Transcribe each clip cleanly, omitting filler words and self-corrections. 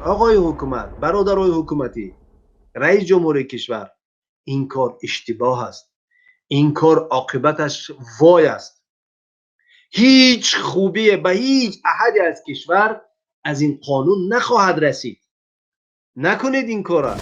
آقای حکومت، برادرای حکومتی، رئیس جمهور کشور، این کار اشتباه است. این کار عاقبتش وای است. هیچ خوبی به هیچ احدی از کشور از این قانون نخواهد رسید. نکنید این کار.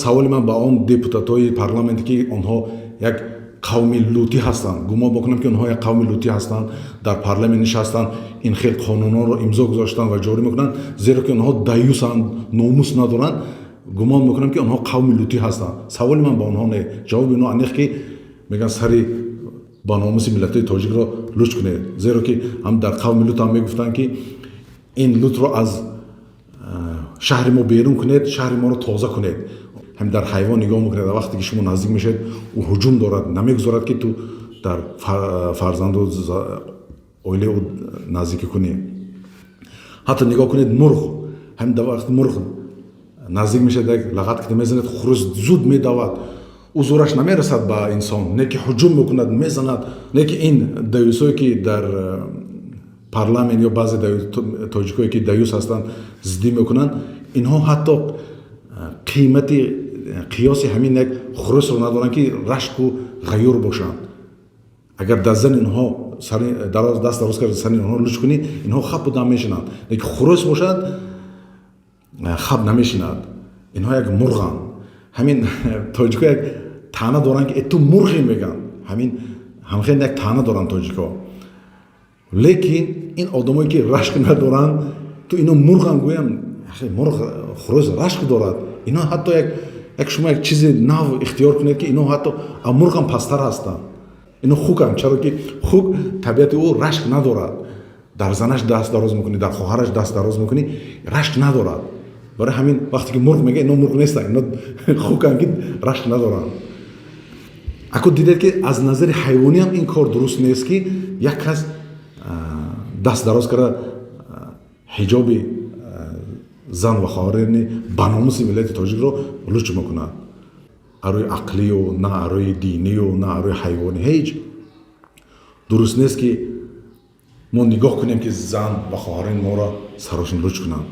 Саволи ман ба он депутатҳои парламенте, ки онҳо як қавми лутӣ ҳастанд, гумон бикунам, ки онҳо як қавми лутӣ ҳастанд, дар парламент нишастанд, ин хел қонунҳоро имзо гузоштанд ва ҷорӣ мекунанд, зеро ки онҳо даюсанд, номус надоранд. Гумон мекунам, ки онҳо қавми лутӣ ҳастанд. Саволи ман ба онҳо не, ҷавоби онҳо аниқ, ки мегӯянд: сари ба номуси миллатҳои тоҷикро луч кунед, зеро ки ҳам дар қавми лут ҳам мегуфтанд, ки ин лутро аз шаҳри мо берун кунед, шаҳри моро тоза кунед. Ҳам дар ҳайвон нигоҳ мекунед, вақте ки шумо наздик мешавед, ӯ ҳуҷум дорад, намегузорад, ки ту дар фарзанду оилаи ӯ наздикӣ кунӣ. Ҳатто нигоҳ кунед, мурғ ҳам дар вақти мурғ наздик мешавад, як лағат ки мезанад, хурӯс зуд медавад, ӯ зӯраш намерасад ба инсон, не ки ҳуҷум мекунад, мезанад. Не ки ин даюсое, ки дар парламент ё баъзе тоҷикое, ки даюс ҳастанд, зиддӣ мекунанд, инҳо ҳатто қимати қиёси ҳамин як хурӯсро надоранд, ки рашку ғаюр бошанд. Агар дар зани инҳо даст дароз карда, сари инҳо луч кунӣ, инҳо хап буда мешинанд. Лекин хурӯс бошад, хап намешинад. Инҳо як мурғанд. Ҳамин тоҷико як таъна доранд, ки ту мурғӣ мегӯянд. Ҳамин ҳамхел як таъна доранд тоҷико. Лекин ин одамое, ки рашк надоранд, ту ино мурғам гӯям, мурғ, хурӯс рашк дорад. Ино ҳатто як шумо як чизи нав ихтиёр кунед, ки ино ҳатто аз мурғам пасттар ҳастанд. Ино хуканд, чаро ки хук табиати ӯ рашк надорад. Дар занаш даст дароз мекунӣ, дар хоҳараш даст дароз мекунӣ, рашк надорад. Барои ҳамин вақте ки мурғ мега, ино мурғ нестанд, ино хуканд, ки рашк надоранд. Ако дидед, ки аз назари ҳайвониам ин кор дуруст нест, ки як кас даст дароз карда, ҳиҷоби зан ва хоҳарони ба номуси миллати тоҷикро луч мекунад. Арӯи ақлию, на арӯи динию, на арӯи ҳайвонӣ ҳеҷ дуруст нест, ки мо нигоҳ кунем, ки зан ва хоҳарони моро сарошон луч кунанд.